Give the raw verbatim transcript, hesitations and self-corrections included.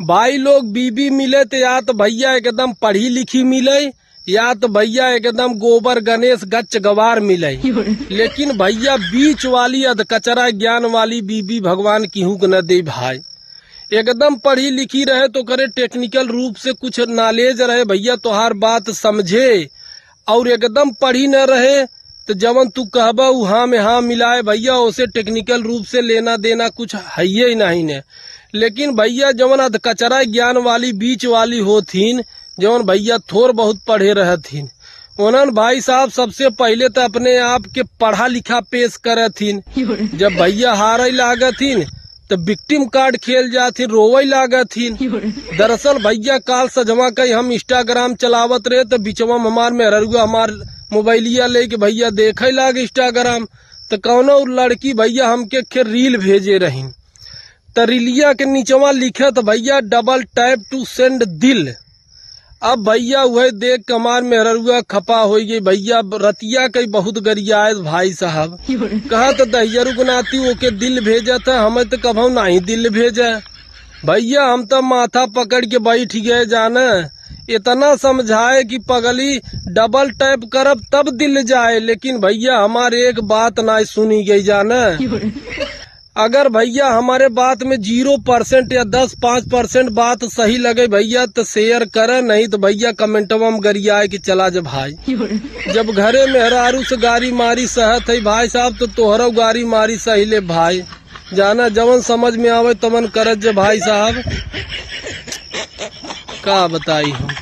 भाई लोग, बीबी मिले त या त भइया एकदम पढ़ी लिखी मिले, या त भइया एकदम गोबर गणेश गच्च गवार मिले। लेकिन भइया बीच वाली अधकचरा ज्ञान वाली बीबी भगवान किहू के न दे भाई। एकदम पढ़ी लिखी रहे त ओकरे technical रूप से कुछ knowledge रहे भइया, तोहार बात समझे, और एकदम पढ़ी न रहे त जवन तू कहबा उ हाँ में हाँ मिलाए भइया, ओसे technical रूप से लेना देना कुछ हइये ही नहीं ने। लेकिन भइया जवन अधकचरा ज्ञान वाली बीच वाली होथिन, जवन भइया थोर बहुत पढ़े रहथिन, उन्हन भाई साहब सबसे पहिले त अपने आप के पढ़ा लिखा पेश करथिन। जब भइया हारे लागथिन त victim card खेल जाथिन, रोवे लागथिन। दरअसल भइया काल सजवा कई हम Instagram चलावत रहे त बिचवा में हमार मेहररुआ हमार मोबाइलिया लेके भइया देखे लाग Instagram, त कौनो लड़की भइया हमके खे reel भेजे रही। त रीलिया के निचवा लिखत भइया double tap to send दिल। अब भइया उहे देख के हमार मेहररुआ खपा होइ गई भइया, रतिया कई बहुत गरियाए भाई साहब। कहत दहियरू के नाती ओके दिल भेजत है, हमें त कभौ नहीं दिल भेजे। भइया हम त माथा पकड़ के बैठ गए जाने, इतना समझाए कि पगली double tap करब तब दिल जाए, लेकिन भइया हमार एक बात ना सुनी गई जाने। अगर भइया हमारे बात में zero percent या दस पाँच percent बात सही लगे भइया त share करे, नहीं त भइया कमेंटवा में गरियाए के चला जा भाई। जब घरे मेहरारू से गारी मारी सहत है भाई साहब त तोहरो गारी मारी सही ले भाई। जाना जवन समझ में आवे तवन करत जे भाई साहब। का बताई हम।